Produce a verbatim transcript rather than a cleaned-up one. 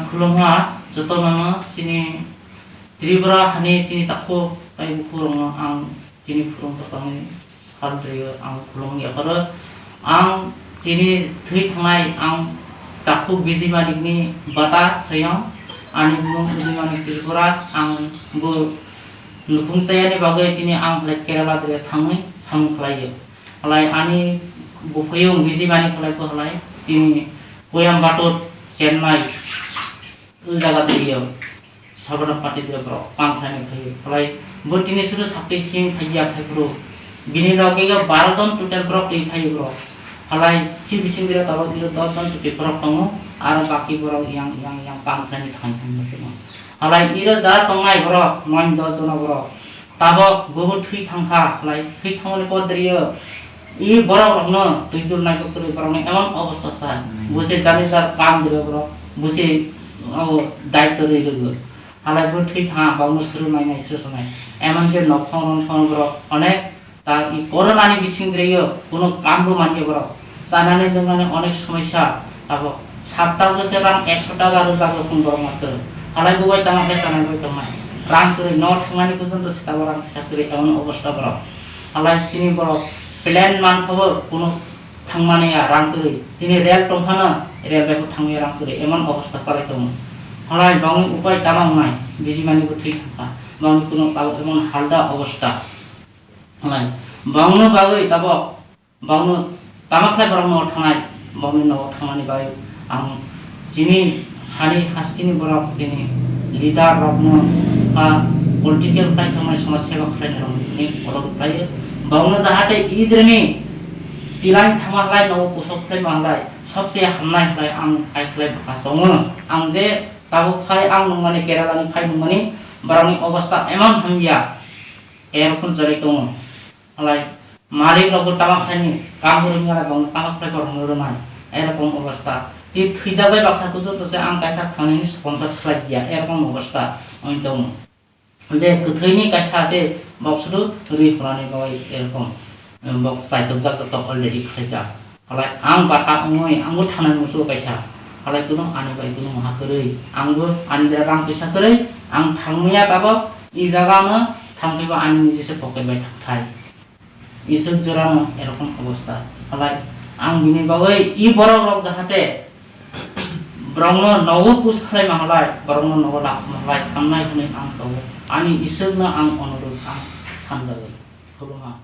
Khulumha jotono no chini Tripura hani chini takhuk tai bukhuk rokno ang chini phurung kwchangni sal rio ang khulumung yapharo. Ang chini thwi thangnai ang takhuk Bijimani ni bata sayong ani bumung Udimani Tripura ang bo nukhung chayani bagwi tini ang halai Kerala dire thangwi samung khlaio. Halai ani buphayung Bijimani khlai bo halai tini Coimbatore, Chennai, o jaga twi o Sabarmati twi borok kam khlaina phaiwi halai bo tini sudu sakti sing phaiya phaiphuru bini loge o baro jon total borok twi phaiwi borok halai si bising bira tabok iro dos jon twi borok tongo aro baki borok yang yang yang kam khlaina thang thang tongo halai iro ja tongnai borok noin dos jon borok tabok bobo thwi thangkha halai thwi thangmani podriyo I borok rokno twi dul naisok kwrwi borokno emon obostha sa. Hmm. Busi jani jar kam dilo borok, busi o daitw rwi rwgo. Halai bo thwi tha, bangno swrwng nai nai swrwng nai. Emon je nokhong rong thong borok onek ta i corona ni bising rwio kuno kam bo manya borok. Chanani nwngnani onek somosya tabok. Sapta o se rang ekso taka rwjak rok phung borok matwrwng. Halai bo bai tama khe chanai bai tongnai. Rang kwrwi no thangmani porjonto se tabok rang kisa kwrwi emon obostha borok. Halai tini borok plan mankha bo kuno thangmani ya rang kwrwi. Tini rel tongphano rel bai bo thangmani rang kwrwi emon obostha chalai tongo. Halai bangni upai tama wngnai, bijimani bo thwi thangkha. Bangni kuno tabok emon halda obostha. Halai bangno bagwi tabok Bangno tama khlai borok nogo thangnai, bangni nogo thangnani bai ang chini hani hasteni borok tini leader rokno ha political khlai tongmani samaj seva khlai rok ni orok khlai bangno jahate idrni tilang thama khlai nogo kusok khlai ma khlai sobse hamnai khlai ang kai khlai bwkha chongo ang je tabuk khai ang nungmani Kerala ni khai nungmani borokni obostha emon hamya erokno chwrai tongo. Halai malik rok bo tama khlaini, kam bo rwngya rok tama khlai borok no rwnai, erokom obostha. Tei thwijak bai baksa kuchuk tose ang kaisa thangnaini sponsor khlai diya, erokom obostha wng tongo. Je kwthwini kaisa se bok sudu rwi phunani bagwi erokom, em, bok chaitokjak joto already khlaijak. Halai ang bata wngwi angbo thangnani muchungo kaisa. Halai kuno ani bai kuno maha kwrwi. Angbo ani bera rang pisa kwrwi. Ang thangmaya tabok i jaga no thangphaiba ani nijese pocket bai thangthai. Isuk jorano erokom obostha. Halai ang bini bagwi i borok rok jahate borokno nogo push khlaima halai, borokno nogo lakhuma halai, hamnai hwnwi ang sao. Ani Isurno ang onurudh ang samjagwi. Khulumha.